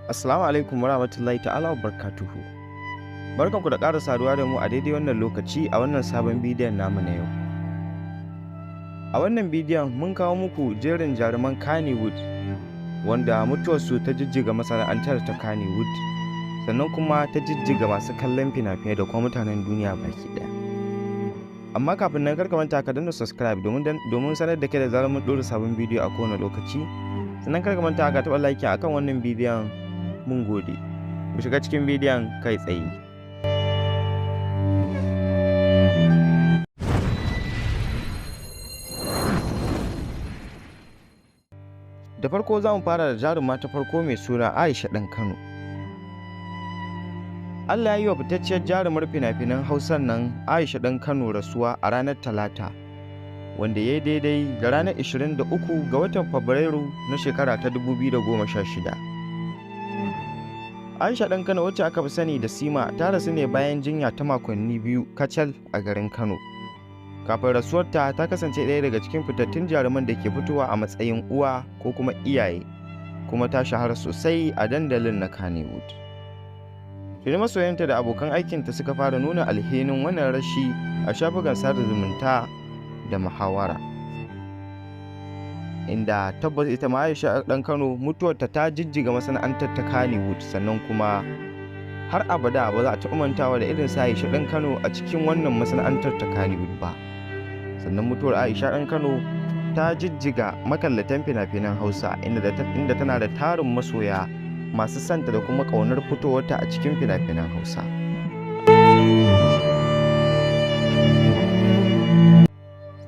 Assalamu alaikum warahmatullahi ta'ala wa barakatuhu. Barkanku da ƙara saduwa da mu a daidai wannan lokaci a wannan sabon bidiyon namu na yau. A wannan bidiyon mun kawo muku jerin jaruman Kannywood wanda mutuwarsu ta jijjiga masana'antar ta Kannywood, sannan kuma ta jijjiga masu kallon fina-finai da kuma mutanen duniya baki ɗaya. Amma kafin nan, kar ka manta ka danna subscribe domin sanar da kai da zarar mun ɗora sabon bidiyo a kowane lokaci. Sannan kar ka manta ka taɓa like akan wannan bidiyon. Mun gode. Mu shiga cikin bidiyon kai tsaye. Da farko za mu fara da jaruma ta farko mai suna Aisha Ɗan Kano. Allah ya yi wa fitacciyar jarumar fina-finan Hausan nan Aisha Ɗan Kano rasuwa a ranar Talata, wanda ya yi daidai da ranar 23 ga watan Fabrairu na shekara ta 2016. Aisha Ɗan Kano, wacce aka fi sani da Sima, ta rasu ne bayan jinya ta makonni 2 kacal a garin Kano. Kafin rasuwarta, ta kasance ɗaya daga cikin fitattun jaruman da ke fitowa a matsayin uwa ko kuma iyaye, kuma ta shahara sosai a dandalin na Kannywood. Tuni masoyanta da abokan aikinta suka fara nuna alhinin wannan rashi a shafukan sada zumunta da muhawara. Inda tabbas ita ma Aisha Ɗan Kano mutuwarta ta jijjiga masana'antar ta Kannywood, sannan kuma har abada ba za a taɓa mantawa da irin sa Aisha Ɗan Kano a cikin wannan masana'antar ta Kannywood ba. Sannan mutuwar Aisha Ɗan Kano ta jijjiga makallatan fina-finan Hausa, inda tana da tarin masoya masu santa da kuma ƙaunar fitowarta a cikin fina-finan Hausa.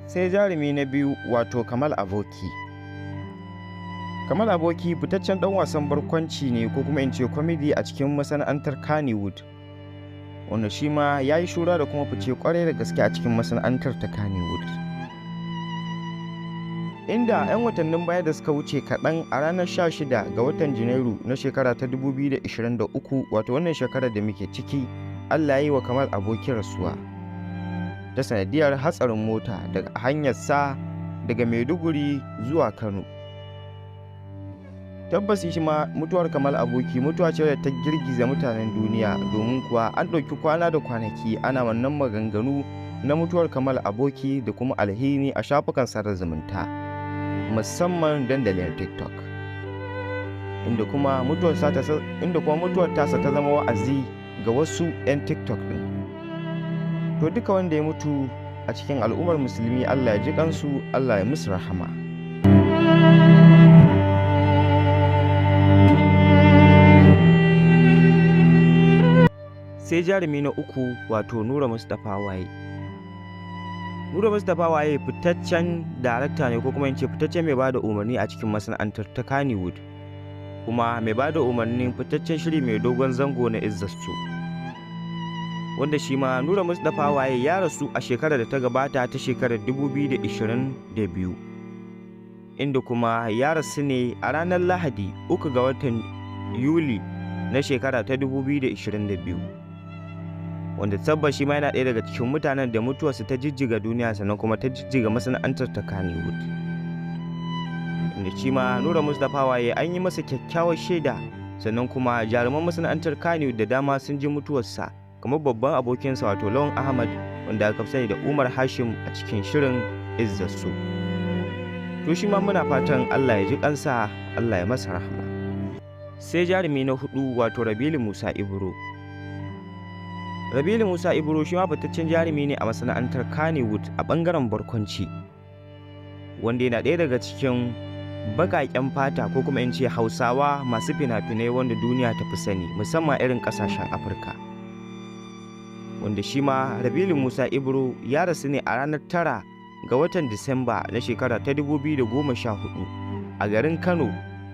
Sai jarumi na biyu, wato Kamal Aboki. Kamal Aboki fitaccen ɗan wasan barkwanci ne, ko kuma in ce comedy, a cikin masana'antar Kannywood, wanda shi ma ya yi shura da kuma fice kwarai da gaske a cikin masana'antar ta Kannywood. Inda 'yan watannin baya da suka wuce kaɗan, a ranar 16 ga watan Janairu na shekara ta 2023, wato wannan shekarar da muke ciki, Allah ya yi wa Kamal Aboki rasuwa ta sanadiyar hatsarin mota daga hanyarsa daga Maiduguri zuwa Kano. Tabbas shi ma mutuwar Kamal Aboki mutuwa ce da ta girgiza mutanen duniya, domin kuwa an ɗauki kwana da kwanaki ana wannan maganganu na mutuwar Kamal Aboki da kuma alhini a shafukan sada zumunta, musamman dandalin TikTok. Inda kuma mutuwar tasa ta zama wa'azi ga wasu 'yan TikTok ɗin. To, duka wanda ya mutu a cikin al'ummar musulmi, Allah ya ji kansu, Allah ya musu rahama. Sai jarumi na uku, wato Nura Mustapha Waye. Nura Mustapha Waye fitaccen darakta ne, ko kuma in ce fitaccen mai bada umarni a cikin masana'antar ta Kannywood, kuma mai bada umarnin fitaccen shiri mai dogon zango na Izzar So, wanda shi ma Nura Mustapha Waye ya rasu a shekarar da ta gabata ta shekarar 2022, inda kuma ya rasu ne a ranar Lahadi, 3 ga watan Yuli na shekara ta 2022, wanda tabbas shi ma yana ɗaya daga cikin mutanen da mutuwarsu ta jijjiga duniya, sannan kuma ta jijjiga masana'antar ta Kannywood, inda shi ma Nura Mustapha Waye an yi masa kyakkyawar shaida, sannan kuma jaruman masana'antar Kannywood da dama sun ji mutuwarsa, kamar babban abokinsa, wato Lawan Ahmad, wanda aka fi sani da Umar Hashim a cikin shirin Izzar So. To, shi ma muna fatan Allah ya ji kansa, Allah ya masa rahama. Sai jarumi na hudu, wato Rabilu Musa Ibro. Rabilu Musa Ibro shi ma fitaccen jarumi ne a masana'antar Kannywood a bangaren barkwanci, wanda yana ɗaya daga cikin baƙaƙen fata, ko kuma in ce Hausawa masu fina-finai wanda duniya ta fi sani, musamman irin ƙasashen Afirka. Wanda shi ma Rabilu Musa Ibro ya rasu ne a ranar 9 ga watan Disamba na shekara ta 2014 a garin Kano,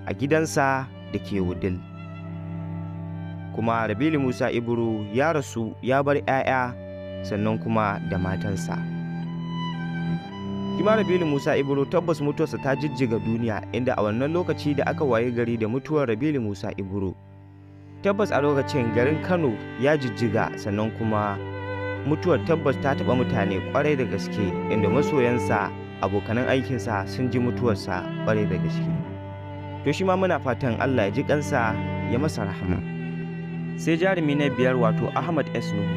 a gidansa da ke Wudil. Kuma Rabilu Musa Ibro ya rasu ya bar 'ya'ya, sannan kuma da matansa. Shi ma Rabilu Musa Ibro tabbas mutuwarsa ta jijjiga duniya, inda a wannan lokaci da aka waye gari da mutuwar Rabilu Musa Ibro, tabbas a lokacin garin Kano ya jijjiga, sannan kuma mutuwar tabbas ta taɓa mutane kwarai da gaske, inda masoyansa, abokanan aikinsa sun ji mutuwarsa kwarai da gaske. To, shi ma muna fatan Allah ya ji kansa, ya masa rahama. Sai jarumi na biyar wato Ahmad S. Nuhu.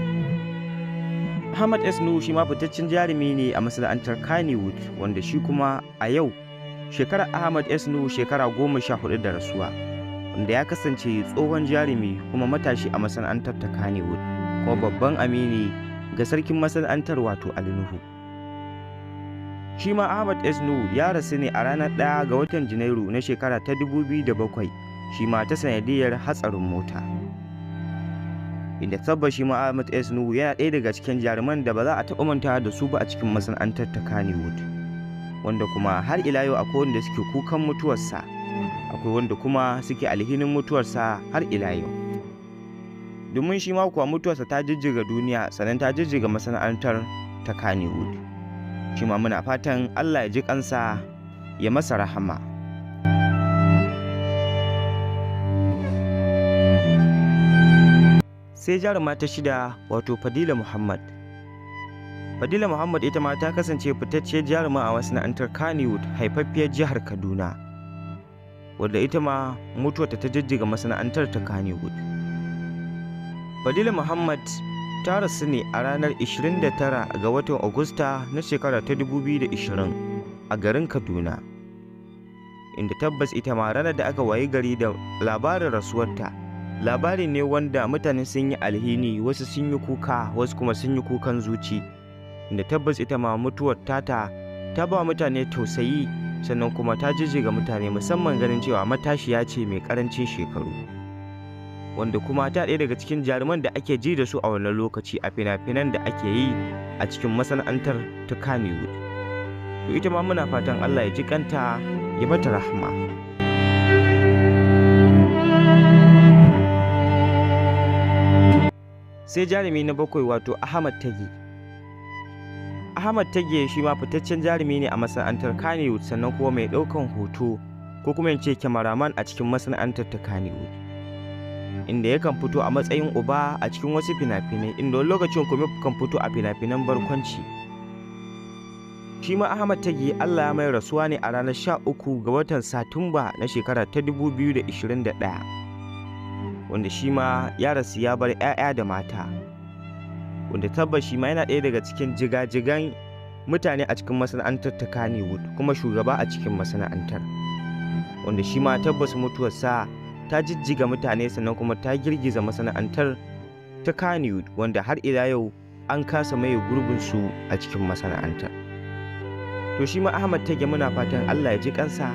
Ahmad S. Nuhu shi ma fitaccen jarumi ne a masana'antar Kannywood, wanda shi kuma a yau shekarar Ahmad S. Nuhu shekara 14 da rasuwa, wanda ya kasance tsohon jarumi kuma matashi a masana'antar ta Kannywood, kuma babban amini ga sarkin masana'antar wato Ali Nuhu. Shi ma Ahmad S. Nuhu ya rasu ne a ranar 1 ga watan Janairu na shekara ta 2007, shi ma ta sanadiyar hatsarin mota. Inda tabbas shi ma Ahmad S. Nuhu yana ɗaya daga cikin jaruman da ba za a taɓa mantawa da su ba a cikin masana'antar ta Kannywood, wanda kuma har ila yau akwai wanda suke kukan mutuwarsa, akwai wanda kuma suke alhinin mutuwarsa har ila yau. Domin shi ma kuwa mutuwarsa ta jijjiga duniya, sannan ta jijjiga masana'antar ta Kannywood. Shi ma muna fatan Allah ya ji kansa ya masa rahama. Sai jaruma ta shida wato Fadila Muhammad. Fadila Muhammad ita ma ta kasance fitacciyar jaruma a masana'antar Kannywood, haifaffiyar jihar Kaduna, wadda ita ma mutuwarta ta jijjiga masana'antar ta Kannywood. Fadila Muhammad ta rasu ne a ranar 29 ga watan Agusta na shekara ta 2020 a garin Kaduna, inda tabbas ita ma ranar da aka wayi gari da labarin rasuwarta, labari ne wanda mutane sun yi alhini, wasu sun yi kuka, wasu kuma sun yi kukan zuci, inda tabbas ita ma mutuwar tata ta ba mutane tausayi, sannan kuma ta jijjiga mutane, musamman ganin cewa matashiya ce mai karancin shekaru, wanda kuma ta ɗaya daga cikin jaruman da ake ji da su a wannan lokaci a fina-finan da ake yi a cikin masana'antar ta Kannywood. To ita ma muna fatan Allah ya ji kanta ya mata rahama. Sai jarumi na bakwai wato Ahmad Tage. Ahmad Tage shi ma fitaccen jarumi ne a masana'antar Kannywood, sannan kuma mai ɗaukan hoto ko kuma in ce kyamaraman a cikin masana'antar ta Kannywood, inda yakan fito a matsayin uba a cikin wasu fina-finai, inda wani lokacin kuma kan fito a fina-finan barkwanci. Shi ma Ahmad Tage Allah ya mai rasuwa ne a ranar 13 ga watan Satumba na shekara ta 2021, wanda shi ma ya rasu ya bar 'ya'ya da mata, wanda tabbas shi ma yana ɗaya daga cikin jigajigan mutane a cikin masana'antar ta Kannywood, kuma shugaba a cikin masana'antar, wanda shi ma tabbas mutuwarsa ta jijjiga mutane, sannan kuma ta girgiza masana'antar ta Kannywood, wanda har ila yau an kasa maye gurbin su a cikin masana'antar. To shi ma Ahmad Tage muna fatan Allah ya ji kansa,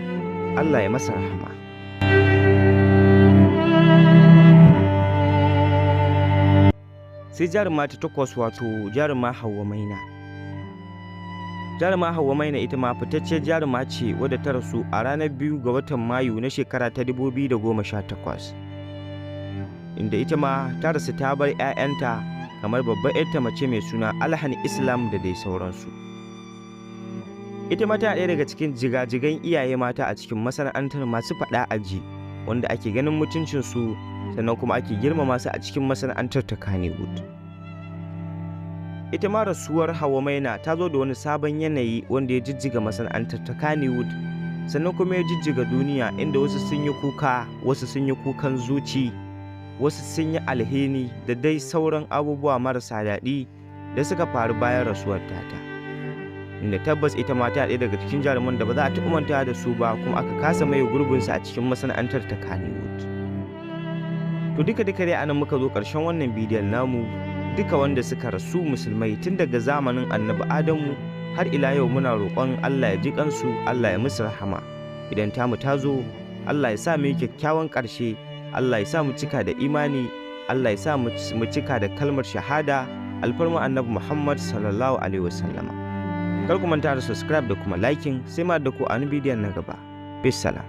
Allah ya masa rahama. Sai jaruma ta takwas wato jaruma Hauwa Maina. Jaruma Hauwa Maina ita ma fitacciyar jaruma ce wadda ta rasu a ranar 2 ga watan Mayu na shekara ta 2018, inda ita ma ta rasu ta bar 'ya'yanta kamar babbar 'yarta mace mai suna Alhan Islam da dai sauransu. Ita ma tana ɗaya daga cikin jigajigan iyaye mata a cikin masana'antar masu faɗa aji, wanda ake ganin mutuncinsu sannan kuma ake girmama su a cikin masana'antar ta Kannywood. Ita ma rasuwar Hauwa Maina ta zo da wani sabon yanayi wanda ya jijjiga masana'antar ta Kannywood, sannan kuma ya jijjiga duniya, inda wasu sun yi kuka, wasu sun yi kukan zuci, wasu sun yi alhini da dai sauran abubuwa marasa daɗi da suka faru bayan rasuwar tata. Inda tabbas ita ma ta ɗaya daga cikin jaruman da ba za a taɓa manta da su ba, kuma aka kasa maye gurbinsu a cikin masana'antar ta Kannywood. To duka duka dai anan muka zo ƙarshen wannan bidiyon namu. Duka wanda suka rasu musulmai tun daga zamanin Annabi Adamu har ila yau muna roƙon Allah ya ji kansu, Allah ya musu rahama. Idan tamu ta zo, Allah ya sa mu yi kyakkyawan ƙarshe, Allah ya sa mu cika da imani, Allah ya sa mu cika da kalmar shahada, alfarma Annabi Muhammad sallallahu alaihi wasallama. Kar ku manta da subscribe da kuma liking, sai ma da ku a wani bidiyon na gaba. Bissalam.